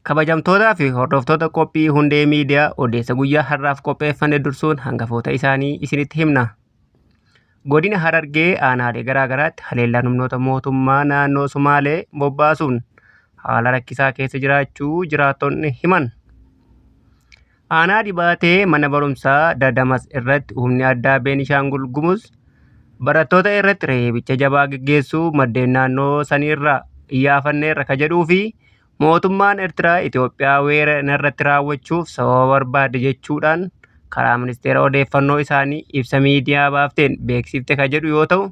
Kabajamtootaa fi hordoftoota qophii Hundee Miidiyaa odeessa guyyaa har'aaf qopheeffanne dursuun hangafoota isaanii isinitti himna. Godina Harargee aanaalee garaa garaatti haleellaan humnoota mootummaa naannoo Sumaalee bobbaasuun haala rakkisaa keessa jiraachuu jiraattonni himan. Aanaa Dibaatee mana barumsaa Dadamas irratti humni addaa Beenishaangul Gumuz barattoota irratti reebicha jabaa geggeessuu maddeen naannoo saniirraa iyyaafanneerra ka jedhuu fi mootummaan Ertiraa Itoophiyaa weerara narratti raawwachuuf sababa barbaadde jechuudhaan karaa ministeera odeeffannoo isaanii ibsa miidiyaa baafteen beeksifte ka jedhu yoo ta'u,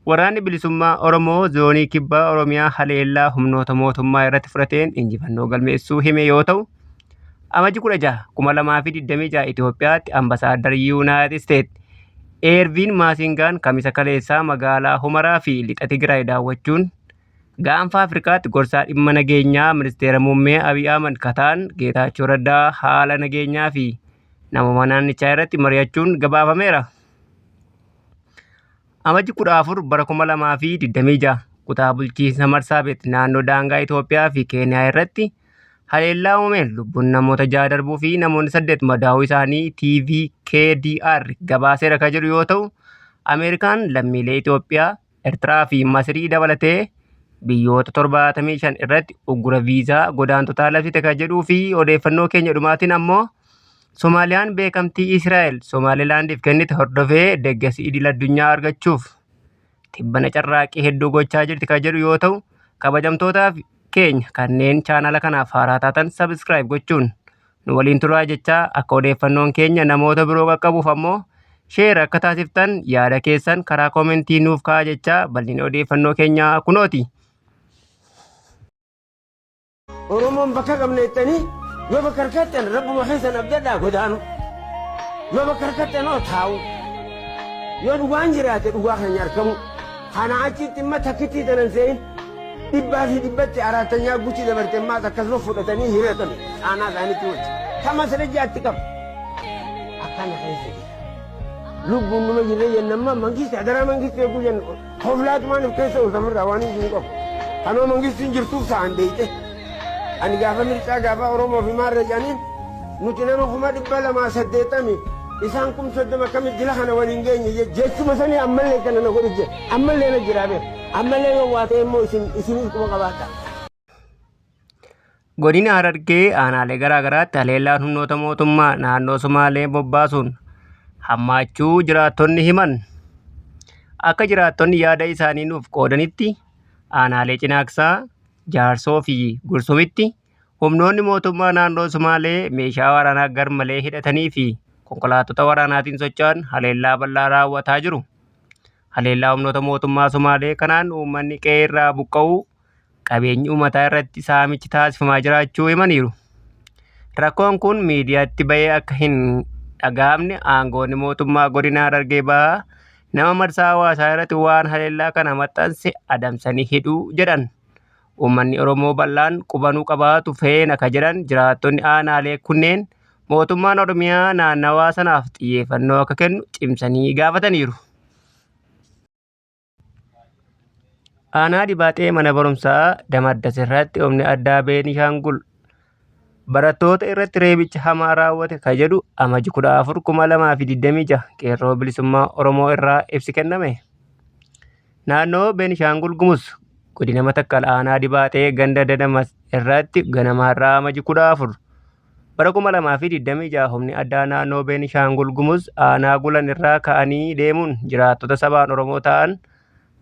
Waraanni Bilisummaa Oromoo Zoonii Kibbaa Oromiyaa haleellaa humnoota mootummaa irratti fudhateen injifannoo galmeessuu hime yoo ta'u, Amajji 16, 2026 Itoophiyaatti Ambasaaddar Yuunaayitid Isteet Eerviin Maasingaan Kamisa kaleessaa magaalaa Humaraa fi Lixa Tigraay daawwachuun Gaanfa Afrikaatti gorsaa dhimma nageenyaa Ministeera Muummee Abiy Ahmad Kataan Geetaachoo Raddaa haala nageenyaa fi namooma naannichaa irratti mari'achuun gabaafameera. Amajji 14 bara 2026 kutaa bulchiinsa Marsaabeet naannoo daangaa Itoophiyaa fi Keeniyaa irratti haleellaa uumameen lubbuun namoota 6 darbuu fi namoonni 8 madaa'uu isaanii TVKDR gabaaseera kan jedhu yoo ta'u, Ameerikaan lammiilee Itoophiyaa, Ertiraa fi Masirii dabalatee biyyoota 75 irratti uggura viizaa godaantotaa labsite kan jedhuu fi odeeffannoo keenya dhumaatiin ammoo Somaaliyaan beekamtii Israa'el Somaalilaandiif kennite hordofee deeggarsi idil addunyaa argachuuf tibbana carraaqqii hedduu gochaa jirti kan jedhu yoo ta'u, kabajamtootaaf keenya kanneen chaanala kanaaf haaraa taatan sabiskiraayib gochuun nu waliin turaa jechaa akka odeeffannoon keenya namoota biroo qaqqabuuf ammoo sheer akka taasiftan yaada keessan karaa koomentii nuuf kaa'aa jechaa bal'ina odeeffannoo keenyaa kunooti. Oromoon bakka qabna jettanii yoo bakka harkattan rabbuma keessan abdadhaa godaanu. Yoo bakka harkattan hoo taa'u. Yoo dhugaan jiraate dhugaa keenya argamu. Kana achitti imma takkittii tanan se'in dhibbaa fi dhibbatti araattanyaa guchi dabarte immaas akkasuma fudhatanii hiratan aanaa isaaniitti wajji. Tama sirajjaatti qabu. Akkana keessa jira. Lubbuun numa jirre jenna amma mangisti adaraa mangisti eeguu jenna. Hoflaatumaan of keessa ooltamarraa waan hin jiru qabu. Kanoo mangistiin jirtuuf ta'an beeyte. Ani gaafa mircaa gaafa Oromoo fi maarree jedhaniin nuti nama 280,000 isaan 30,000 akkamitti jila kana waliin geenye jechuma sanii ammallee kana na godhu jira. Ammallee na jiraa beeku. Ammallee yoo waa ta'e immoo isin isinis quba qabaadha. Godina Harargee aanaalee garaa garaatti haleellaan humnoota mootummaa naannoo Sumaalee bobbaasuun hammaachuu jiraattonni himan. Akka jiraattonni yaada isaanii nuuf qoodanitti aanaalee Cinaaksaa, Jaarsoo fi Gursumitti humnoonni mootummaa naannoo Sumaalee meeshaa waraanaa garmalee hidhatanii fi konkolaattota waraanaatiin socho'an haleellaa bal'aa raawwataa jiru. Haleellaa humnoota mootummaa Sumaalee kanaan uummanni qe'ee irraa buqqa'uu qabeenyi uummataa irratti saamichi taasifamaa jiraachuu himaniiru. Rakkoon kun miidiyaatti bahee akka hin dhaga'amne aangoonni mootummaa godina Harargee Bahaa nama marsaa hawaasaa irratti waan haleellaa kana maxxanse adamsanii hidhuu jedhan. Uummanni Oromoo bal'aan qubanuu qabaatu feena ka jedhan jiraattonni aanaalee kunneen mootummaan Oromiyaa naannawaa sanaaf xiyyeeffannoo akka kennu cimsanii gaafataniiru. Aanaa Dibaaxee mana barumsaa Damaddas irratti humni addaa Beenishaangul barattoota irratti reebicha hamaa raawwate ka jedhu Amajji 14, 2026 Qeerroo Bilisummaa Oromoo irraa ibsi kenname. Naannoo Beenishaangul Gumuz godina Matakkal aanaa Dibaaxee ganda Dadamas irratti ganama har'aa Amajji 14 Bara 2026 humni addaa naannoo Beenishaangul Gumuz aanaa Gulan irraa ka'anii deemuun jiraattota sabaan Oromoo ta'an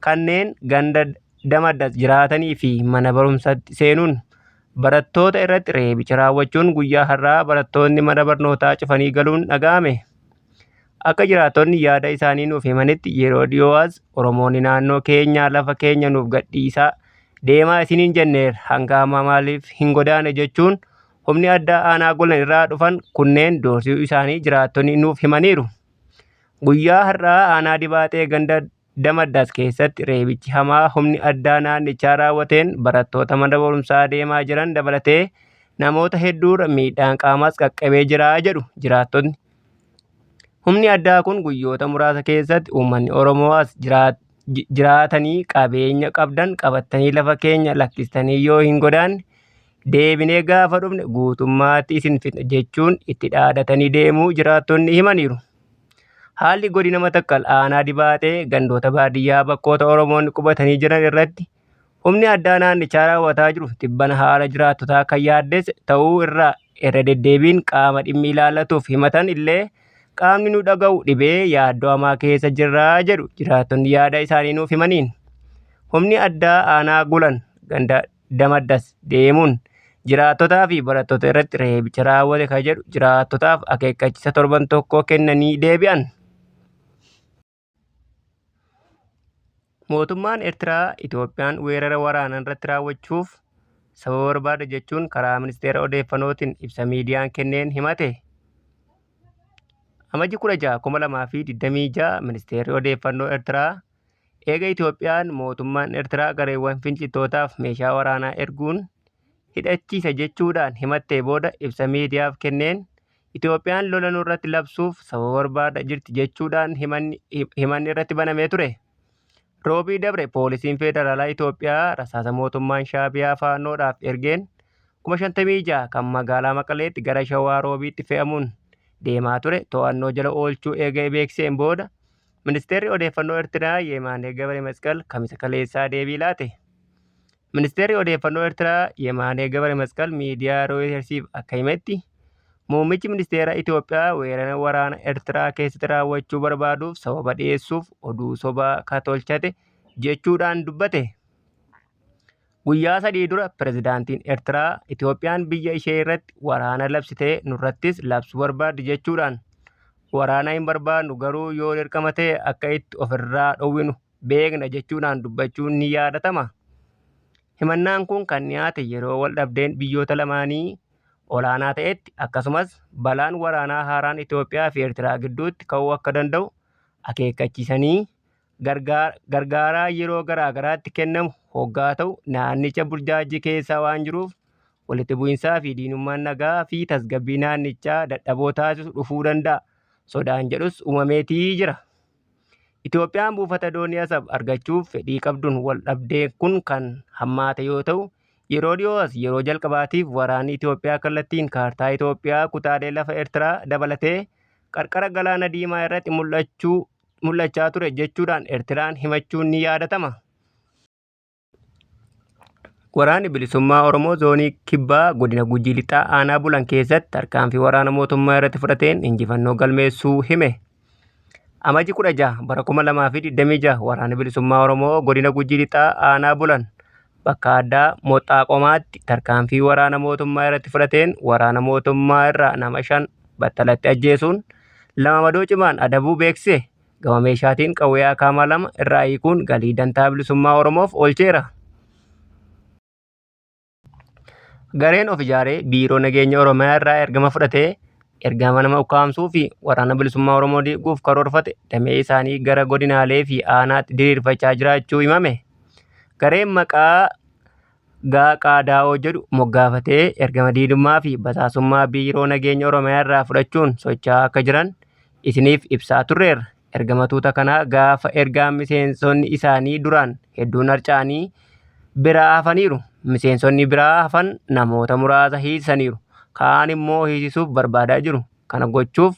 kanneen ganda Damaddas jiraatanii fi mana barumsatti seenuun barattoota irratti reebicha raawwachuun guyyaa har'aa barattoonni mana barnootaa cufanii galuun dhaga'ame. Akka jiraattonni yaada isaanii nuuf himanitti yeroo dhiyoo as Oromoonni naannoo keenyaa lafa keenya nuuf gadhiisaa deemaa isiniin jenneerra hanga ammaa maaliif hin godaane jechuun humni addaa aanaa Gulan irraa dhufan kunneen doorsisuu isaanii jiraattonni nuuf himaniiru. Guyyaa har'aa aanaa Dibaaxee ganda Damaddas keessatti reebichi hamaa humni addaa naannichaa raawwateen barattoota mana barumsaa deemaa jiran dabalatee namoota hedduurra miidhaan qaamaas qaqqabee jira jedhu jiraattotni. Humni addaa kun guyyoota muraasa keessatti uummanni Oromoo as jiraatanii qabeenya qabdan qabattanii lafa keenya lakkistanii yoo hin godaanne Deebinee gaafa dhufne guutummaatti isin fixna jechuun itti dhaadatanii deemuu jiraattonni himaniiru. Haalli godina Matakkal aanaa Dibaaxee gandoota baadiyyaa bakkoota Oromoonni qubatanii jiran irratti humni addaa naannichaa raawwataa jiru tibbana haala jiraattotaa kan yaaddesse ta'uu irraa irra deddeebiin qaama dhimmi ilaallatuuf himatan illee qaamni nu dhaga'u dhibee yaaddoo hamaa keessa jirraa jedhu jiraattonni yaada isaanii nuuf himaniin. Humni addaa aanaa Gulan ganda Damaddas deemuun jiraattotaa fi barattoota irratti reebicha raawwate kan jedhu jiraattotaaf akeekkachiisa torban tokkoo kennanii deebi'an. Mootummaan Eertiraa Itoophiyaan weerara waraanaa irratti raawwachuuf sababa barbaada jechuun karaa ministeera odeeffannootiin ibsa miidiyaan kenneen himate. Amajji 16, 2026 ministeerri odeeffannoo Eertiraa Eega Itoophiyaan mootummaan Ertiraa gareewwan finciltootaaf meeshaa waraanaa erguun hidhachiisa jechuudhaan himattee booda ibsa miidiyaaf kenneen Itoophiyaan lola nurratti labsuuf sababa barbaada jirti jechuudhaan himanni irratti banamee ture. Roobii dabre poolisiin federaalaa Itoophiyaa rasaasa mootummaan Shaabiyaa Faannoodhaaf ergeen 56,000 kan magaalaa Maqaleetti gara Shawaa Roobiitti fe'amuun deemaa ture to'annoo jala oolchuu eega beeksiseen booda Ministeerri Odeeffannoo Ertiraa Yemaanee Gabre Masqal Kamisa kaleessaa deebii laate. Ministeerri Odeeffannoo Ertiraa Yemaanee Gabre Masqal miidiyaa Rooyitersiif akka himetti, muummichi ministeera Itoophiyaa weerara waraana Ertiraa keessatti raawwachuu barbaaduuf sababa dhiyeessuuf oduu sobaa ka tolchate jechuudhaan dubbate. Guyyaa sadii dura pirezidaantiin Ertiraa Itoophiyaan biyya ishee irratti waraana labsitee nurrattis labsuu barbaaddi jechuudhaan waraana hin barbaadnu garuu yoo dirqama ta'e akka itti ofirraa dhowwinu beekna jechuudhaan dubbachuun ni yaadatama. Himannaan kun kan dhiyaate yeroo wal dhabdeen biyyoota lamaanii olaanaa ta'etti akkasumas balaan waraanaa haaraan Itoophiyaa fi Ertiraa gidduutti ka'uu akka danda'u akeekkachiisanii gargaaraa yeroo garaa garaatti kennamu hoggaa ta'u naannicha burjaajii keessa waan jiruuf walitti bu'insaa fi diinummaan nagaa fi tasgabbii naannichaa dadhaboo taasisu dhufuu danda'a sodaan jedhus uumameetii jira. Itoophiyaan buufata doonii Asab argachuuf fedhii qabduun wal dhabdeen kun kan hammaate yoo ta'u yeroo dhiyoo as yeroo jalqabaatiif waraanni Itoophiyaa kallattiin kaartaa Itoophiyaa kutaalee lafa Eertiraa dabalatee qarqara galaana diimaa irratti mul'achuu mul'achaa ture jechuudhaan Ertiraan himachuun ni yaadatama. Waraanni Bilisummaa Oromoo Zoonii Kibbaa Godina Gujii Lixaa Aanaa Bulan keessatti tarkaanfii waraana mootummaa irratti fudhateen injifannoo galmeessuu hime. Amajji 16 bara 2026 Waraanni Bilisummaa Oromoo Godina Gujii Lixaa Aanaa Bulan bakka addaa Moxxaa Qomaatti tarkaanfii waraana mootummaa irratti fudhateen waraana mootummaa irraa nama 5 battalatti ajjeesuun 2 madoo cimaan adabuu beeksise. Gama meeshaatiin qawwee akaamaa 2 irraa hiikuun galii dantaa bilisummaa Oromoof oolcheera. Gareen of ijaaree Biiroo Nageenya Oromiyaa irraa ergama fudhatee ergama nama ukkaamsuu fi waraana bilisummaa Oromoo diiguuf karoorfate damee isaanii gara godinaalee fi aanaatti diriirfachaa jiraachuu himame. Gareen maqaa Gaaqaa Daa'oo jedhu moggaafatee ergama diinummaa fi basaasummaa Biiroo Nageenya Oromiyaa irraa fudhachuun socho'aa akka jiran isiniif ibsaa turreerra. Ergama tuuta kanaa gaafa ergaan miseensonni isaanii duraan hedduun harca'anii biraa hafaniiru. Miseensonni biraa hafan namoota muraasa hiisisaniiru. Kaan immoo hiisisuuf barbaadaa jiru. Kana gochuuf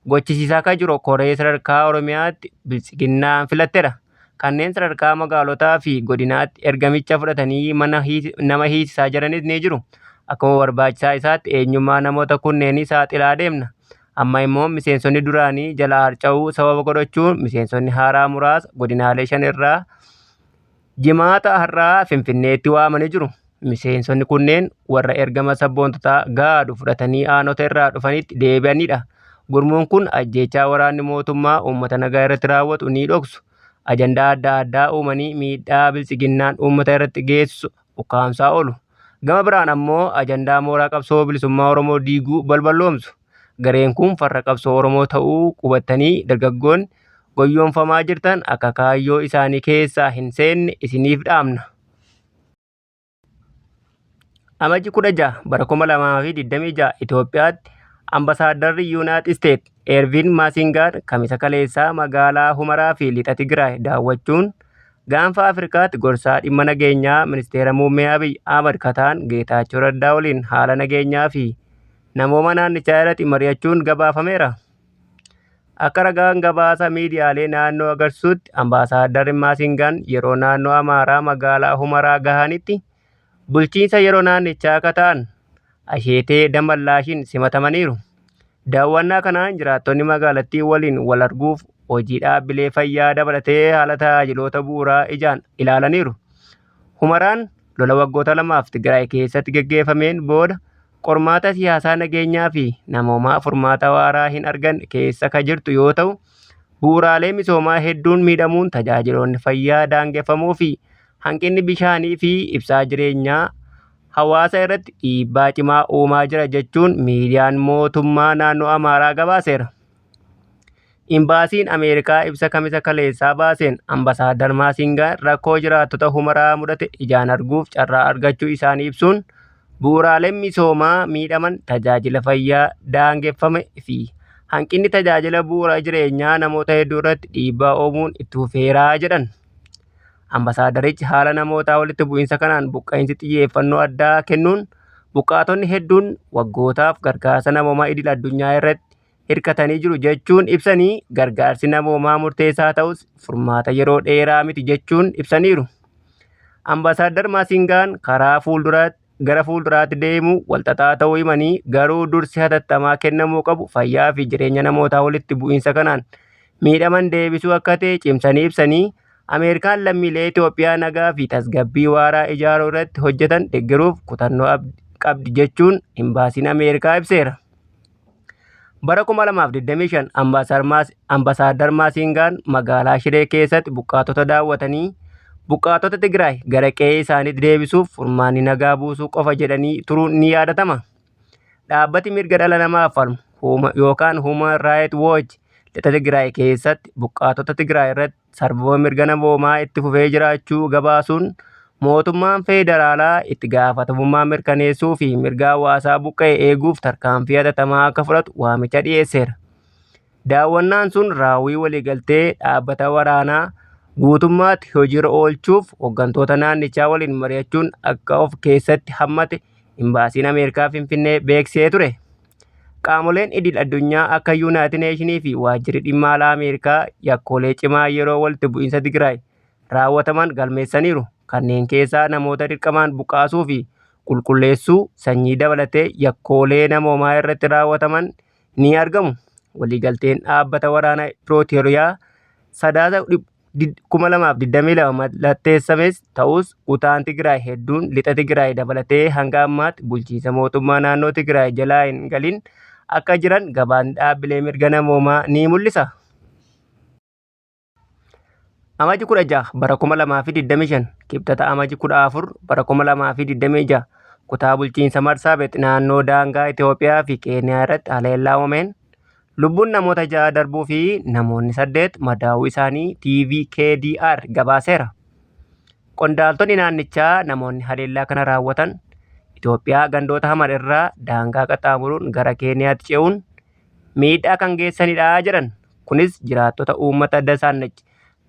gochisiisaa kan jiru koree sadarkaa Oromiyaatti biltsiginnaan filattedha. Kanneen sadarkaa magaalotaa fi godinaatti ergamicha fudhatanii mana nama hiisisaa jiranis ni jiru. Akkuma barbaachisaa isaatti eenyummaa namoota kunneenii saaxilaa deemna. Amma immoo miseensonni duraanii jalaa harca'uu sababa godhachuun miseensonni haaraa muraasa godinaalee 5 irraa Jimaata har'aa Finfinneetti waamanii jiru. Miseensonni kunneen warra ergama sabboontotaa gaadu fudhatanii aanota irraa dhufanitti deebi'anidha. Gurmuun kun ajjeechaa waraanni mootummaa uummata nagaa irratti raawwatu ni dhoksu. Ajandaa adda addaa uumanii miidhaa biltsiginnaan uummata irratti geessisu ukkaamsaa oolu. Gama biraan ammoo ajandaa mooraa qabsoo bilisummaa Oromoo diiguu balballoomsu. Gareen kun farra qabsoo Oromoo ta'uu qubattanii dargaggoonni goyyoomfamaa jirtan akka kaayyoo isaanii keessaa hin seenne isiniif dhaamna. Amajji 16 bara 2026 Itoophiyaatti Ambasaaddarri Yuunaayitid Isteet Eerviin Maasingaan kamisa kaleessaa magaalaa Humaraa fi Lixa Tigraay daawwachuun Gaanfa Afrikaatti gorsaa dhimma nageenyaa Ministeera Muummee Abiy Ahmad Kataan Geetaachoo Raddaa waliin haala nageenyaa fi namooma naannichaa irratti mari'achuun gabaafameera. Akka ragaan gabaasa miidiyaalee naannoo agarsiisutti Ambaasaaddar Maasingaan yeroo naannoo Amaaraa magaalaa Humaraa gahanitti bulchiinsa yeroo naannichaa akka ta'an Asheetee Damallaashiin simatamaniiru. Daawwannaa kanaan jiraattonni magaalattii waliin wal arguuf hojii dhaabbilee fayyaa dabalatee haala tajaajiloota bu'uuraa ijaan ilaalaniiru. Humaraan lola waggoota lamaaf Tigraay keessatti geggeeffameen booda qormaata siyaasaa nageenyaa fi namoomaa furmaata waaraa hin arganne keessa ka jirtu yoo ta'u, bu'uuraalee misoomaa hedduun miidhamuun tajaajiloonni fayyaa daangeffamuu fi hanqinni bishaanii fi ibsaa jireenyaa hawaasa irratti dhiibbaa cimaa uumaa jira jechuun miidiyaan mootummaa naannoo Amaaraa gabaaseera. Imbaasiin Ameerikaa ibsa Kamisa kaleessaa baaseen Ambasaaddar Maasingaan rakkoo jiraattota Humaraa mudate ijaan arguuf carraa argachuu isaanii ibsuun bu'uuraaleen misoomaa miidhaman, tajaajila fayyaa daangeffame fi hanqinni tajaajila bu'uura jireenyaa namoota hedduu irratti dhiibbaa uumuun itti fufeeraa jedhan. Ambasaaddarichi haala namootaa walitti bu'iinsa kanaan buqqa'iinsi xiyyeeffannoo addaa kennuun buqqaatonni hedduun waggootaaf gargaarsa namoomaa idil addunyaa irratti hirkatanii jiru jechuun ibsanii gargaarsi namoomaa murteessaa ta'us furmaata yeroo dheeraa miti jechuun ibsaniiru. Ambasaaddar Maasingaan karaa fuulduraatti gara fuulduraatti deemu walxaxaa ta'uu himanii garuu dursi hatattamaa kennamuu qabu fayyaa fi jireenya namootaa walitti bu'iinsa kanaan miidhaman deebisuu akka ta'e cimsanii ibsanii Ameerikaan lammiilee Itoophiyaa nagaa fi tasgabbii waaraa ijaaruu irratti hojjetan deeggaruuf kutannoo qabdi jechuun imbaasiin Ameerikaa ibseera. Bara 2025 Ambasaaddar Maasingaan magaalaa Shiree keessatti buqqaatota daawwatanii buqqaatota Tigraay gara qe'ee isaaniitti deebisuuf furmaanni nagaa buusuu qofa jedhanii turuun ni yaadatama. Dhaabbati mirga dhala namaaf falmu yookaan Human Rights Watch lixa Tigraay keessatti buqqaatota Tigraay irratti sarbama mirga namoomaa itti fufee jiraachuu gabaasuun mootummaan federaalaa itti gaafatamummaa mirkaneessuu fi mirga hawaasaa buqqa'e eeguuf tarkaanfii hatattamaa akka fudhatu waamicha dhiyeesseera. Daawwannaan sun raawwii waliigaltee dhaabbata waraanaa guutummaatti hojiirra oolchuuf hooggantoota naannichaa waliin mari'achuun akka of keessatti hammate imbaasiin Ameerikaa Finfinnee beeksisee ture. Qaamoleen idil addunyaa akka Yuunaayitid Neeshinii fi waajjirri dhimma alaa Ameerikaa yakkoolee cimaa yeroo walitti bu'iinsa Tigraay raawwataman galmeessaniiru. Kanneen keessaa namoota dirqamaan buqqaasuu fi qulqulleessuu sanyii dabalatee yakkoolee namoomaa irratti raawwataman ni argamu. Waliigalteen dhaabbata waraanaa Pirootoriyaa Sadaasa 2022 mallatteessames ta'us kutaan Tigraay hedduun lixa Tigraay dabalatee hanga ammaatti bulchiinsa mootummaa naannoo Tigraay jalaa hin galin akka jiran gabaasni dhaabbilee mirga namoomaa ni mul'isa. Amaji 16 bara 2025 Kibxata Amaji 14 bara 2026 kutaa bulchiinsa Marsaabet naannoo daangaa Itoophiyaa fi Keeniyaa irratti haleellaa uumameen lubbuun namoota 6 darbuu fi namoonni 8 madaa'uu isaanii TVKDR gabaaseera. Qondaaltonni naannichaa namoonni haleellaa kana raawwatan Itoophiyaa gandoota Hamar irraa daangaa qaxxaamuruun gara Keeniyaatti ce'uun miidhaa kan geessanidha jedhan. Kunis jiraattota uummata Dasaannach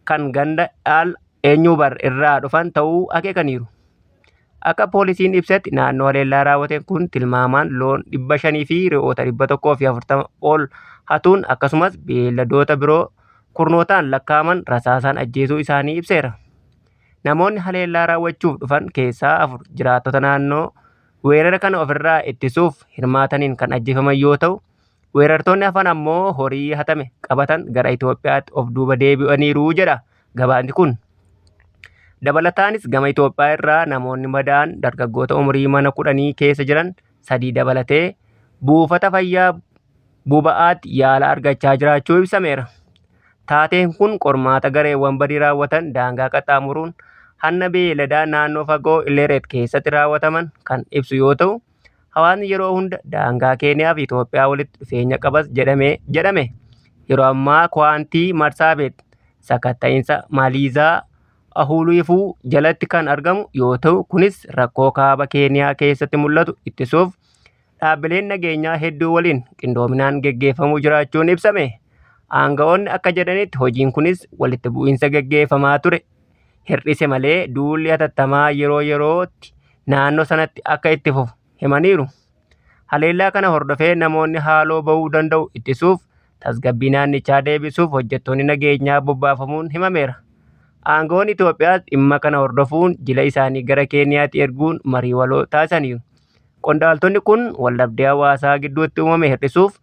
kan ganda Dhaal Eenyuubar irraa dhufan ta'uu akeekaniiru. Akka poolisiin ibsetti naannoo haleellaa raawwate kun tilmaamaan loon 500 fi re'oota 140 ol hatuun akkasumas beelladoota biroo kurnootaan lakkaa'aman rasaasaan ajjeesuu isaanii ibseera. Namoonni haleellaa raawwachuuf dhufan keessaa 4 jiraattota naannoo weerara kana ofirraa ittisuuf hirmaataniin kan ajjeefaman yoo ta'u, weerartoonni hafan ammoo horii hatame qabatan gara Itoophiyaatti of duuba deebi'aniiru jedha gabaasni kun. Dabalataanis gama Itoophiyaa irraa namoonni madaa'an dargaggoota umurii mana kudhanii keessa jiran 3 dabalatee buufata fayyaa boba'aatti yaala argachaa jiraachuu ibsameera. Taateen kun qormaata gareewwan badii raawwatan daangaa qaxxaamuruun hanna beeyladaa naannoo fagoo Ileret keessatti raawwataman kan ibsu yoo ta'u, hawaasni yeroo hunda daangaa Keeniyaa fi Itoophiyaa walitti dhufeenya qabas jedhame jedhame. Yeroo ammaa Kwaantii Marsaabeet sakatta'insa Maaliizaa Ahuliifuu jalatti kan argamu yoo ta'u, kunis rakkoo kaaba Keeniyaa keessatti mul'atu ittisuuf dhaabbileen nageenyaa hedduu waliin qindoominaan geggeeffamuu jiraachuun ibsame. Aanga'oonni akka jedhanitti hojiin kunis walitti bu'iinsa geggeeffamaa ture hir'ise malee duulli hatattamaa yeroo yerootti naannoo sanatti akka itti fufu himaniiru. Haleellaa kana hordofee namoonni haaloo ba'uu danda'u ittisuuf tasgabbii naannichaa deebisuuf hojjettoonni nageenyaa bobbaafamuun himameera. Aangawoonni Itoophiyaas dhimma kana hordofuun jila isaanii gara Keeniyaatti erguun marii waloo taasisaniiru. Qondaaltonni kun waldhabdee hawaasaa gidduutti uumame hir'isuuf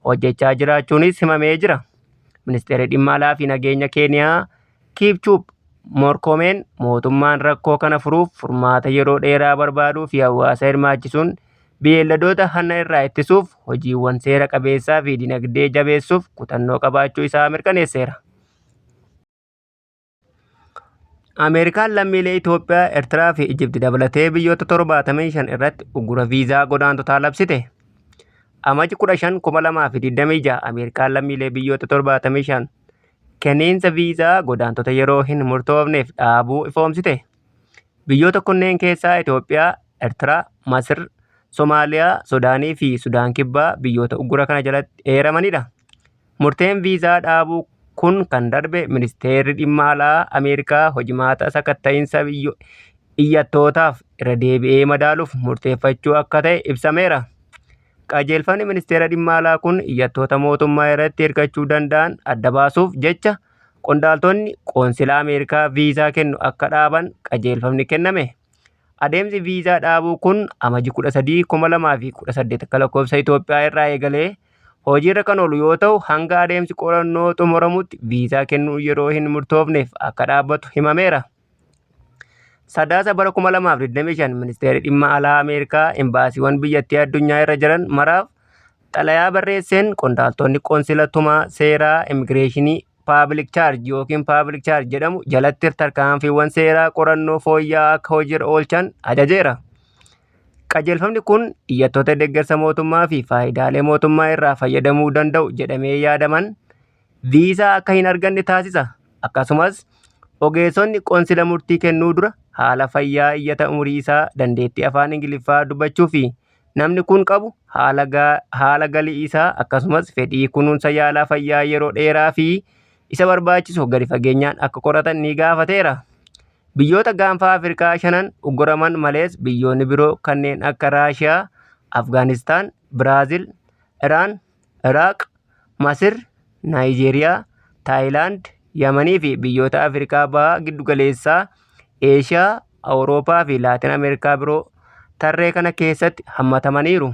hojjechaa jiraachuunis himamee jira. Ministeerri dhimma alaa fi nageenya Keeniyaa Kiipchuub Morkomeen mootummaan rakkoo kana furuuf furmaata yeroo dheeraa barbaaduu fi hawaasa hirmaachisuun beelladoota hanna irraa ittisuuf hojiiwwan seera qabeessaa fi dinagdee jabeessuuf kutannoo qabaachuu isaa mirkaneesseera. Ameerikaan lammiilee Itoophiyaa, Ertiraa fi Ijipti dabalatee biyyoota 75 irratti uggura viizaa godaantotaa labsite. Amajji 15, 2026 Ameerikaan lammiilee biyyoota 75 kenniinsa viizaa godaantota yeroo hin murtoofneef dhaabuu ifoomsite. Biyyoota kunneen keessaa Itoophiyaa, Ertiraa, Masir, Somaaliyaa, Sudaanii fi Sudaan Kibbaa biyyoota uggura kana jalatti eeramanidha. Murteen viizaa dhaabuu kun kan darbe ministeerri dhimma alaa Ameerikaa hojimaata sakatta'iinsa iyyattootaaf irra deebi'ee madaaluuf murteeffachuu akka ta'e ibsameera. Qajeelfamni ministeera dhimma alaa kun iyyattoota mootummaa irratti hirkachuu danda'an adda baasuuf jecha qondaaltonni qoonsilaa Ameerikaa viizaa kennu akka dhaaban qajeelfamni kenname. Adeemsi viizaa dhaabuu kun Amajji 13, 2018 akka lakkoofsa Itoophiyaa irraa eegalee hojiirra kan oolu yoo ta'u hanga adeemsi qorannoo xumuramutti viizaa kennuu yeroo hin murtoofneef akka dhaabbatu himameera. Sadaasa bara 2025 ministeerri dhimma alaa Ameerikaa imbaasiiwwan biyyattii addunyaa irra jiran maraaf xalayaa barreesseen qondaaltonni qoonsila tumaa seeraa immigireeshinii paabilik chaarj yookiin paabilik chaarj jedhamu jalatti tarkaanfiiwwan seeraa qorannoo fooyya'aa akka hojiirra oolchan ajajeera. Qajeelfamni kun iyyattoota deeggarsa mootummaa fi faayidaalee mootummaa irraa fayyadamuu danda'u jedhamee yaadaman viizaa akka hin arganne taasisa. Akkasumas ogeessonni qoonsila murtii kennuu dura haala fayyaa iyyata umurii isaa, dandeettii afaan Ingiliffaa dubbachuu fi namni kun qabu haala, haala galii isaa akkasumas fedhii kunuunsa yaalaa fayyaa yeroo dheeraa fi isa barbaachisu gadi fageenyaan akka qoratan ni gaafateera. Biyyoota gaanfa Afrikaa shanan ugguraman malees biyyoonni biroo kanneen akka Raashiyaa, Afgaanistaan, Biraazil, Iraan, Iraaq, Masir, Naayijeeriyaa, Taayilaand, Yamanii fi biyyoota Afrikaa Bahaa Giddugaleessaa, Eeshiyaa, Awurooppaa fi Laatin Ameerikaa biroo tarree kana keessatti hammatamaniiru.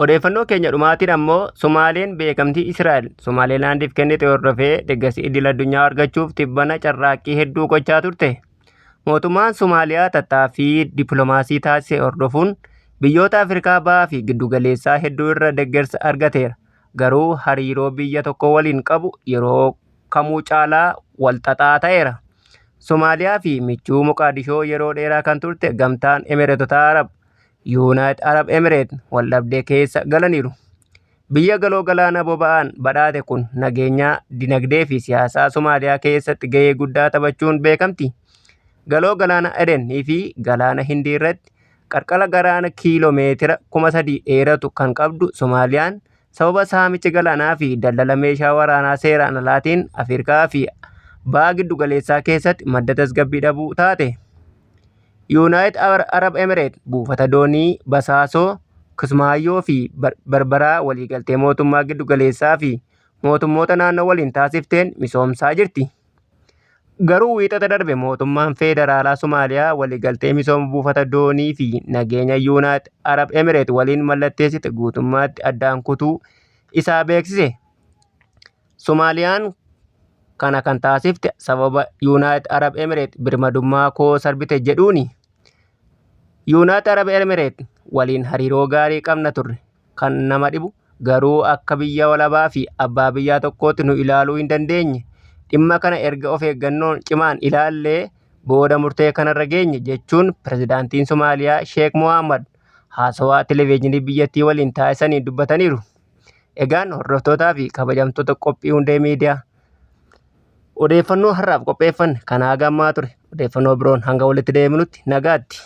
Odeeffannoo keenya dhumaatiin ammoo Sumaaleen beekamtii Israa'el Somaalilaandiif kennite hordofee deeggarsi idil addunyaa argachuuf tibbana carraaqqii hedduu gochaa turte. Mootummaan Somaaliyaa tattaaffii dippiloomaasii taasise hordofuun biyyoota Afrikaa Bahaa fi Giddugaleessaa hedduu irra deeggarsa argateera. Garuu hariiroo biyya tokko waliin qabu yeroo kamuu caalaa walxaxaa ta'eera. Somaaliyaa fi michuu Moqaadishoo yeroo dheeraa kan turte gamtaan Emireetota Arab, Yuunaayit Arab Emireet waldhabdee keessa galaniiru. Biyya galoo galaana boba'aan badhaate kun nageenya, dinagdee fi siyaasaa Somaaliyaa keessatti gahee guddaa taphachuun beekamti. Galoo galaana Eden fi galaana Hindii irratti qarqara galaana kiiloo meetira 3,000 dheeratu kan qabdu Somaaliyaan sababa saamicha galaanaa fi daldala meeshaa waraanaa seeraan alaatiin Afrikaa fi baha giddugaleessaa keessatti madda tasgabbii dhabuu taate. Yuunaayit Arab Emireet buufata doonii Basaasoo, Kismaayyoo fi Barbaraa waliigaltee mootummaa giddugaleessaa fi mootummoota naannoo waliin taasifteen misoomsaa jirti. Garuu wiixata darbe mootummaan feederaalaa Somaaliyaa waliigaltee misooma buufata doonii fi nageenya Yuunaayit Arab Emireet waliin mallatteessite guutummaatti addaan kutuu isaa beeksise. Somaaliyaan kana kan taasifte sababa Yuunaayit Arab Emireet birmadummaa koo sarbite jedhuuni. Yuunaayit Arab Emireet waliin hariiroo gaarii qabna turre kan nama dhibu garuu akka biyya walabaa fi abbaa biyyaa tokkootti nu ilaaluu hin dandeenye. Dhimma kana erga of eeggannoon cimaan ilaallee booda murtee kanarra geenye jechuun pirezidaantiin Somaaliyaa Sheek Mohammad haasawaa televezyiinii biyyattii waliin taasisaniin dubbataniiru. Egaan hordoftootaa fi kabajamtoota qophii hundee miidiyaa odeeffannoo har'aaf qopheeffanne kanaa gammaa ture. Odeeffannoo biroon hanga walitti deebinutti nagaatti.